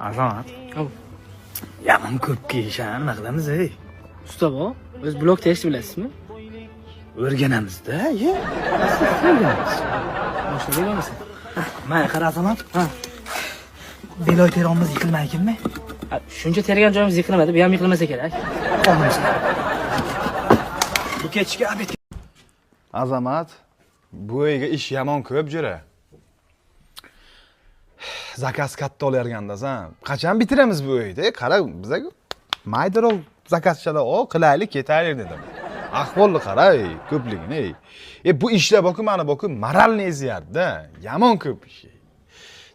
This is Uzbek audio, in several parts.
Azamat. Yomon ko'p kiyish, nima qilamiz, ey? Usta bo, o'zi blok terishni bilasizmi? O'rganamiz-da, ye. O'rganamiz. Boshqa bo'lmasa. Mana qara, Azamat. Ha. Beloy teromimiz yiqilmaykinmi? Shuncha tergan joyimiz yiqilmadi, bu ham yiqilmasa kerak. Qolamiz. Bu kechki обед. Azamat, bu uyga ish yomon ko'p, jo'ra. Заказ katta olayotgandasan. Qachon bitiramiz bu uyni? Qara, bizaga maydaroq заказ chalar ol, qilaylik, ketaylik dedim. Ahvolni qara, ey, ko'pligini. Ey. E, bu ishlar boku, mana boku моральный eziyatda. Yomon ko'p ish.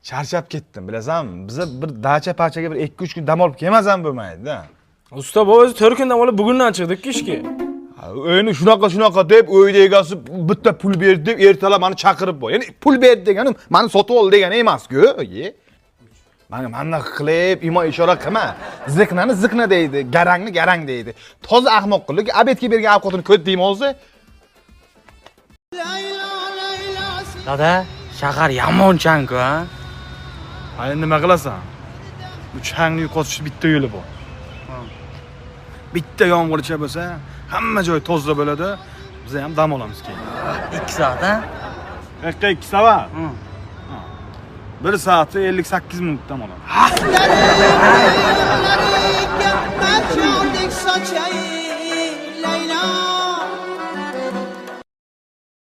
Charchab ketdim, bilasanmi? Biza bir dacha pachaga bir 2-3 kun dam olib kelmasam bo'lmaydi-da. Usta, bu o'zi 4 kun dam olib, bugundan chiqdik ishga. Ha, uyni shunaqa shunaqa deb, uyni egasi bitta pul berdi deb, ertalab mani chaqirib bor. Ya'ni pul berdi deganim mani sotib ol degani emas-ku. Ye. Mana bunaqa qilib imo ishora qilma. Ziqnani ziqna deydi, garangni garang deydi. Toza ahmoq qildik, обед ga bergan ovqatini ko't deymi o'zi? Dada, shahar yomon chang-ku, ha? Ha, endi nima qilasan? Bu changni yo'qotish bitta yo'li bor. Bitta yomg'ircha bo'lsa, hamma joy toza bo'ladi. Biz ham dam olamiz keyin. 2 soat, ha? Yoqqa 2 soat. 1 soati 58 minut dam olamiz. Marjondek sochay.